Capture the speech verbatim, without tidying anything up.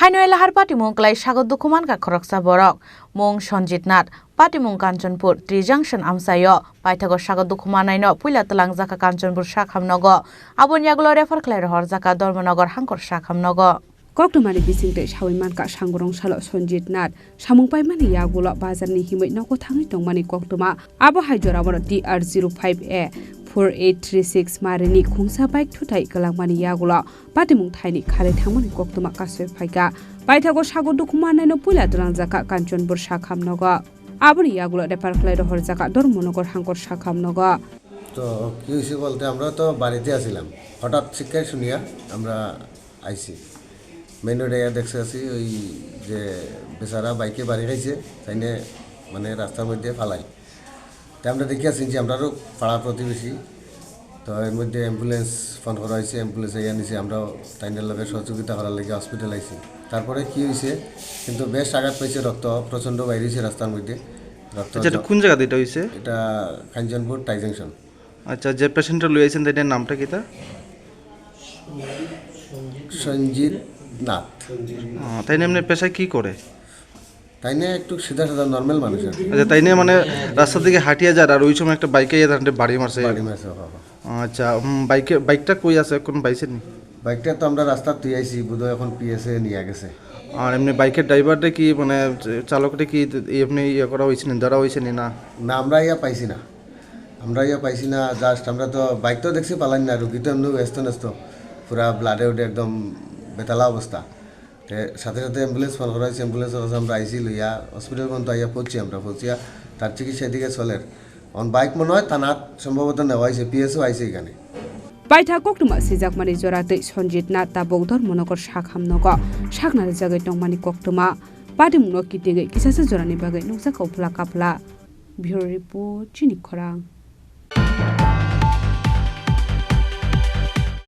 Haino elahar patimung kwlai sago dukhu mankha khoroksa borok, mung Sanjit Nath, patimung Kanchanpur, Tri Junction amchaio. Paithago sago dukhu mannaino puila twlangjak kha Kanchanpur sakham nogo. Aboni yagulo refer khlai rohorjak kha Dharmanagar Hangkor sakham nogo. Koktwmani bisingtwi sawi mankha, sangrong salo Sanjit Nath samung paimani yagulo bazarni himwi nogo thangwi tongmani koktwma. Abo hai jorao T R zero five A four eight three six marini khungsa bike thutai kwlangmani yagulo patimung thaini kharwi thangmani koktwma kasui phaikha. Paithago sago dukhu mannaino puila twlangjak kha Kanchanpur sakham nogo. Aboni yagulo refer khlai rohorjak kha Dharmanagar Hangkor sakham nogo. তো কি হয়েছে বলতে, আমরা তো বাড়িতে আছিলাম, হঠাৎ চিৎকার শুনিয়া আমরা আইছি। মেইন রোডে আইয়া দেখছি আছি ওই যে বেচারা বাইকে বাড়ি খাইছে, তাইনে মানে রাস্তার মধ্যে ফালাই। তাই আমরা দেখিয়া চিনছি, আমরারও পাড়া প্রতিবেশী। তো এর মধ্যে অ্যাম্বুলেন্স ফোন করা হয়েছে, অ্যাম্বুলেন্স আইয়া নিছে, আমরাও তাইনের লগে সহযোগিতা করার লাগি হসপিটাল আইছি। তারপরে কি হয়েছে, কিন্তু বেশ আঘাত পাইছে, রক্ত প্রচণ্ড বাইর হয়েছে রাস্তার মধ্যে। রক্ত আচ্ছা, এটা জ-, কোন জায়গাতে এটা হয়েছে? এটা কাঞ্চনপুর টাই জংশন। আচ্ছা, যে পেশেন্টটা লই আইছেন, তাইটার নামটা কিতা? সঞ্জিত নাথ। আহ, তাই এমনি পেশায় কি করে? তাই না একটু সিধা সাদা নরমাল মানুষ আর কি। আচ্ছা, তাই নিয়ে মানে রাস্তা থেকে হাঁটিয়া যার, আর ওই সময় একটা বাইকে ইয়ে তার বাড়ি মারছে। বাড়ি মারছে, হ্যাঁ, হ্যাঁ। আচ্ছা, উম, বাইকে, বাইকটা কই আছে? এখন বাইসে নি? বাইকটা তো আমরা রাস্তা তুই আইছি, বোধহয় এখন পিএসএ নিয়ে গেছে। আর এমনি বাইকের ড্রাইভারটা কি, মানে, চালকটা কি এমনি ইয়ে করা হয়েছে নি, ধরা হয়েছে নি না? না, আমরা ইয়া পাইছি না, আমরা ইয়া পাইছি না। জাস্ট আমরা তো বাইক তো দেখছি পালান না, রুগী তো এমনি ব্যস্ত ন্যস্ত, পুরা ব্লাডে উঠে একদম বেতালা অবস্থা। তে সাথে সাথে অ্যাম্বুলেন্স ফোন করা হয়েছে, অ্যাম্বুলেন্সের কাছে আমরা আইসি লইয়া হসপিটাল পর্যন্ত আইয়া পৌঁছি আমরা, পৌঁছিয়া তার চিকিৎসা এদিকে চলের। অন বাইক মনে হয় থানাত সম্ভবত নেওয়া হয়েছে, পিএসও আইছে এখানে। Paitha koktwma sijakmani jora tei Sanjit Nath tabuk Dharmanagar sakham nogo sakna rijagwi tongmani koktwma. Patimungno kitingwi kisasa jorani bagwi nukjakha uphla kaphla. Bureau Report, Chini Khorang.